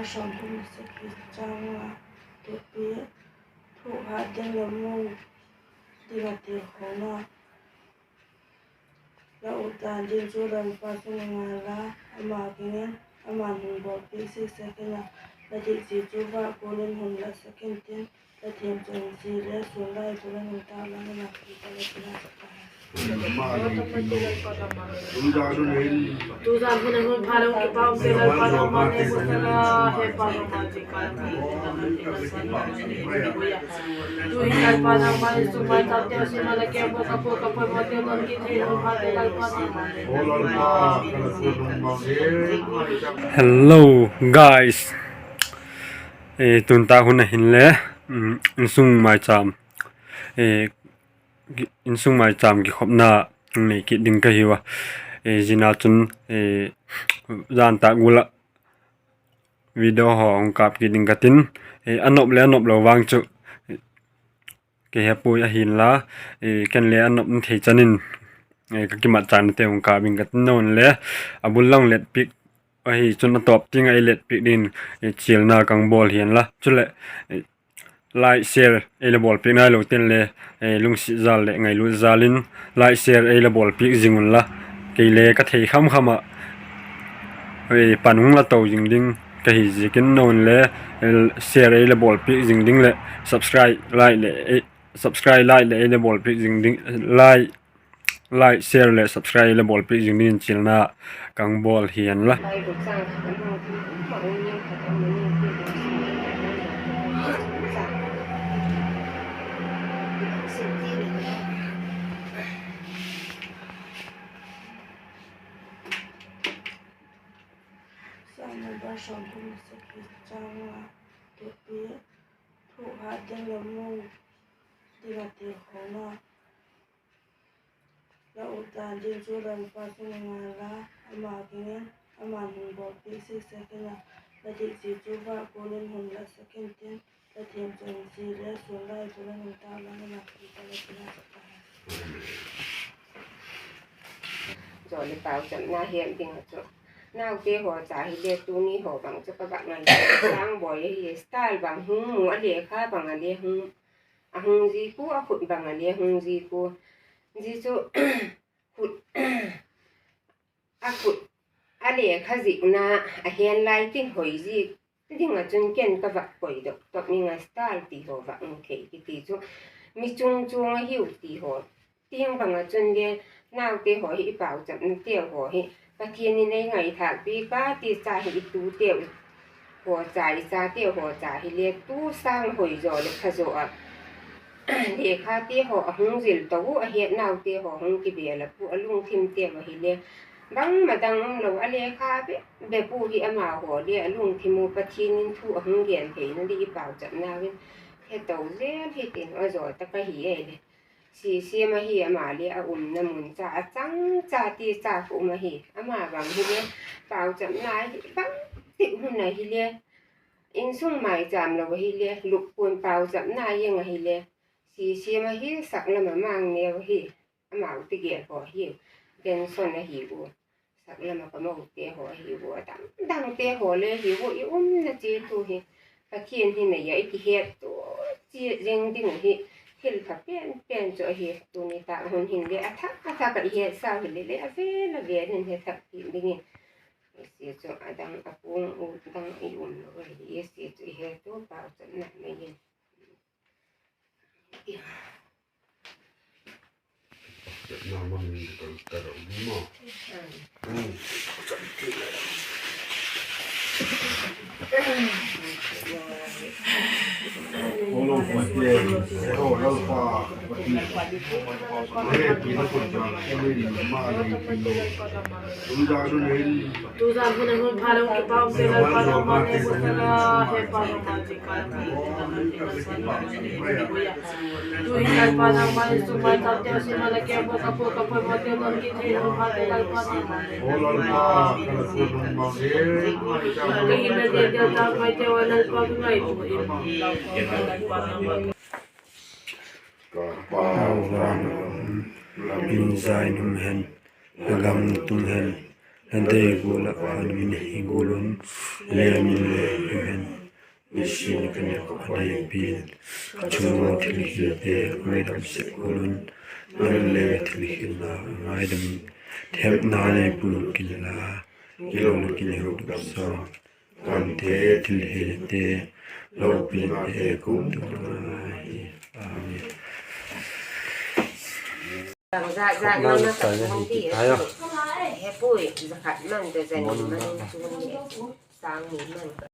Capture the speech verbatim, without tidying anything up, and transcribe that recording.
Sawmthum le sagi chang nga, thupi: Thuk hat ding le mu ding a tilkhawna. La utdan ding chu Lalpa chung a ngal a, ama kiang in, ama'n hun bawlpiak sik sek in a, la dik zia chu va kuan in hun la sak intin, la thiam chan zia le sun lai bul a hun tâk lang in a, pi ta le pi na sak ta hen. Tuzan hun a hun pha le hung kipak um te Lalpa nangma ne bu sa la, he pa nangma zia ka la ti te na na ti na sa na ni ni ni ya. Tu hi Lalpa nangma insung maicham te a sim a la keng bawk a pu ka poimaw te don ki thei hun pha te Lalpa nangma ne. Hello guys. E, tun ta hun a hin le, um, insung maicham, e, insung maicham kikhopna nei kit ding ka hiu a. E, zia chun, e, zan tak gual ah video haw hung kap kit ding ka tin, e, a nop le a nop lo vang chu, e, ke he pui ahinla, e, ken le a nop thei chan in, e, ka kimat chante hung kap ing ka tin, non le a bul lang let piak ahi chun a tawp tiang a i let piak dingin, e, chialna ka hung bawl hian la. Chuleh, e, like, share ei la bawlpiak nai lo ten le, e, lungsiat zal leh ngailut zal in like, share ei la bawlpiak zing un la. Kei le ka thei kham kham ah, e, pan hung la to zing ding ka hi ziakin non le, e, share ei la bawlpiak zing ding leh subscribe, like leh, e, subscribe, like leh ei la bawlpiak zing ding, like, like, share leh subscribe ei la bawlpiak zing dingin chialna ka hung bawl hian la. Sawm number sawmthum le sagi chang nga, thupi: Thuk hat ding le mu ding a tilkhawna. La utdan ding chu Lalpa chung a ngal a, ama kiang in, ama'n hun bawlpiak sik sek in a, la dik zia chu va kuan in hun la sak intin, la thiam chan zia le sun lai bul a hun tâk lang in a, pi ta le pi na sak ta hen. Zaw le pauchapna hian ding a chu, naute haw cha hi le tuni haw bang chu ka bak ngai, Sangbawi ahi, style bang hung mu a, lekha bang a le hung, a hung zik ua, a khut bang a le hung zik ua. Zia chu khut, a khut, a lekha zikna, a handwriting hoi zik ding ah chun ken ka vak koi dok tawp ning a, style ti haw vak mu thei kiti chu mi chung chuang ahiu ti haw. Tiang bang ah chun le naute haw hi i pauchapnateu haw hi Pathian in ei ngaithâkpi ka ti cha hi i tuteu haw cha, i chateu haw cha hile tu sâng hoi zaw leh pha zaw ah lekhate haw a hung zil to u, a hetnaute haw hung kibel a pu, a lungthimteu ahile bangma dang umlo a, lekha bep bep u hi amau haw le a lungthim u, Pathian in thu a hung gen theina ding i pauchapnau in he to zel hitin a zaw tak ahi e le. Sisiam ahi, ama le a umna mun cha a chang cha ti cha khu um ahi. Ama bang hile pauchapna hi bangtik hun ahile, insung maicham lo ahile, lupkuan pauchapna eng ahile, sisiam ahi, saklam a mang neu ahi. Amau ti gel haw hi pension ahi u, saklam a ka mote haw ahi u, a dang dangte haw le hi u, i umna chiat u hi Pathian hi nei a i kihettua chiat zing ding uh hi thil pha pen pen chu ahi. Tuni tak hun hin le a thak a thak a i hetsau hile le a vel a vel in he thak kit dingin, zia chu a dang a puang u dang i umlo ahi, zia chu i hettua pauchapna mai in. Tuzan hun a hun pha le hung kipak um te Lalpa nangma ne bu sa la, he pa nangma zia ka la ti te na na ti na sa na ni ni ni ya. Tu hi Lalpa nangma insung maicham te a sim a la keng bawk a pu ka poimaw te don ki thei hun pha te Lalpa nangma ne bu sa la. Ka hinna dia dia tak mai te ua Lalpa ka ngaitua in. Ka Pa van a um, la min zai nung hen, la gam tung hen, la dei gual ah a min hi gual un, leng in le hi hen. Nisin ka nêk a nei pi'n, a chung ua thilhilte ngaidam sek gual un, nang le thilhilna ngaidam in, thepna nei puluk inla, gilo leh kineu duksa, ante, thilhite, lopite ka um ding ahi. Amen. Zat zat lam a ka hung ti a, hepui, za khat man, za ni man, chung ni, sâng ni man.